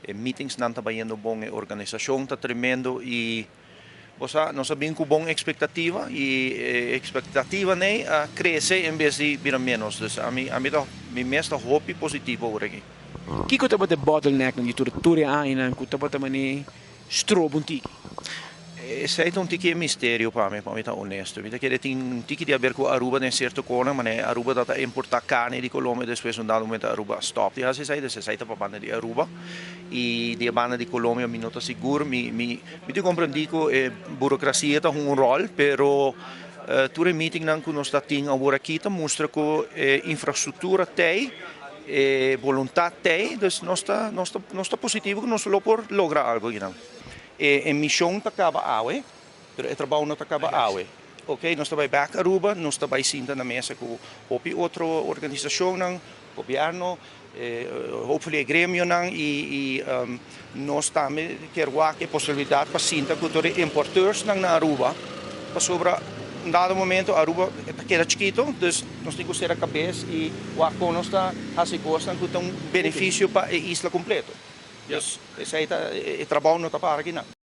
E meetings nan ta bayendo bon, e organisacion ta tremendo y bosa nos a bin cu bon expectativa y expectativa nan a crece en bes di bira menos. Dus ami ta mi mes ta hopi positivo awor aki. Kiko tabata bottleneck di tur e añanan cu tabata mane stroba un tiki? Esey ta un tiki misterio pa mi ta honesto. Mi ta kere tin un tiki di haber cu Aruba den cierto cona, ma Aruba ta importa carni di Colombia, despues un dado momento Aruba stop di haci esey, esey ta pa banda di Aruba. Y di banda di Colombia mi no ta sigur, mi ta comprende cu burocracia ta un rol, pero tur e meeting nan cu nos tin awor aki ta mustra cu infrastructura tin, voluntad tin, dus nos ta positivo cu nos lo por logra algo aki nan. E mision ta caba awe, pero e trabou no ta caba awe. Ok, nos ta bay back Aruba, nos ta bay sinta na mesa cu hopi otro organisacion nan, gobierno, hopefully gremio nan y nos tambe kier wak e posibilidad pa sinta cu tur importeurs nan na Aruba, pasobra un dado momento Aruba ta keda chikito, dus nos tin cu sera cabes y wak con nos ta haci cos cu un beneficio pa e isla completo. Dus esey ta e trabou no ta para aki nan.